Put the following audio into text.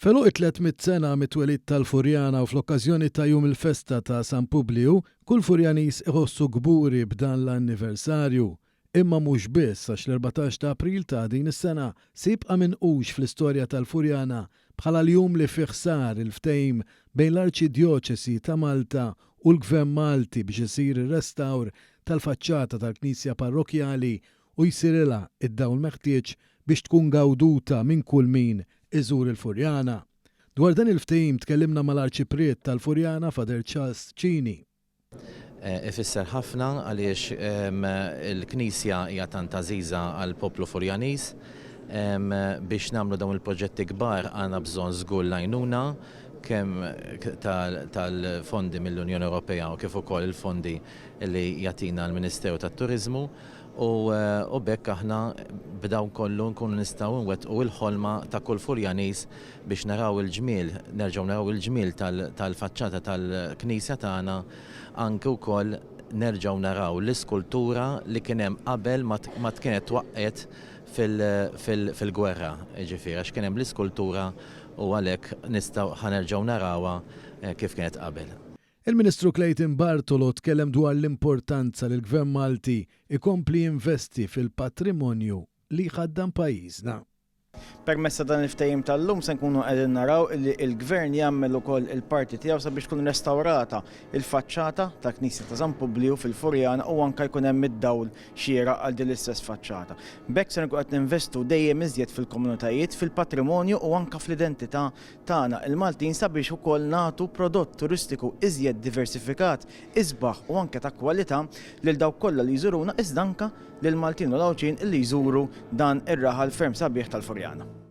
F'għeluq it-300 sena mit-twelid tal-Furjana u fl-okkażjoni ta' Jum il-Festa ta' San Publiju, kull Furjaniż iħossu kburi b'dan l-anniversarju. Imma mhux biss għax l-14 ta' April ta' din is-sena se jibqa' minqux fl-istorja tal-Furjana bħala l-jum li fih sar il-ftehim bejn l-Arċidjoċesi ta' Malta u l-Gvern Malti biex isir ir-restawr tal-faċċata tal-Knisja Parrokkjali u jsirilha d-dawl meħtieġ biex tkun gawduta minn kull min iżur il-Furjana. Dwar dan il-ftehim tkellimna mal-Arċipriet tal-Furjana Father Charles Cini. Ifisser ħafna għaliex il-Knisja hija tant għażiża għall-poplu Furjaniż. Biex nagħmlu dawn il-proġetti kbar għandna bżonn żgur l-għajnuna kemm tal-fondi mill-Unjoni Ewropea u kif ukoll il-fondi li jagħtina l-Ministeru tat-Turiżmu. U b'hekk aħna b'dawn kollu nkunu nistgħu nwettqu l-ħolma ta' kull Furjaniż biex naraw il-ġmiel, nerġgħu naraw il-ġmiel tal-faċċata tal-knisja tagħna, anki wkoll nerġgħu naraw l-iskultura li kien hemm qabel ma kienet twaqqgħet fil-gwerra, jiġifieri għax kien hemm l-iskultura u għalhekk nistgħu ħa nerġgħu narawha kif kienet qabel. Il-Ministru Clayton Bartolo tkellem dwar l-importanza li l-Gvern Malti jkompli jinvesti fil-patrimonju li jħaddan pajjiżna. Permezz ta' dan il-ftehim tal-lum se nkunu qegħdin naraw li l-Gvern jagħmel ukoll il-parti tiegħu sabiex tkun restawrata il-faċċata tal-Knisja ta' San Publiju fil-Furjana u anke jkun hemm id-dawl xieraq għal din l-istess faċċata. B'hekk se nkunu qed ninvestu dejjem iżjed fil-komunitajiet, fil-patrimonju u anke fl-identità tagħna il-Maltin sabiex ukoll nagħtu prodott turistiku iżjed diversifikat, isbaħ u anke ta' kwalità lil dawk kollha li jżuruna iżda anke lill-Maltin u l-Għawdxin li jżuru dan ir-raħal ferm sabiħ tal-Furjana.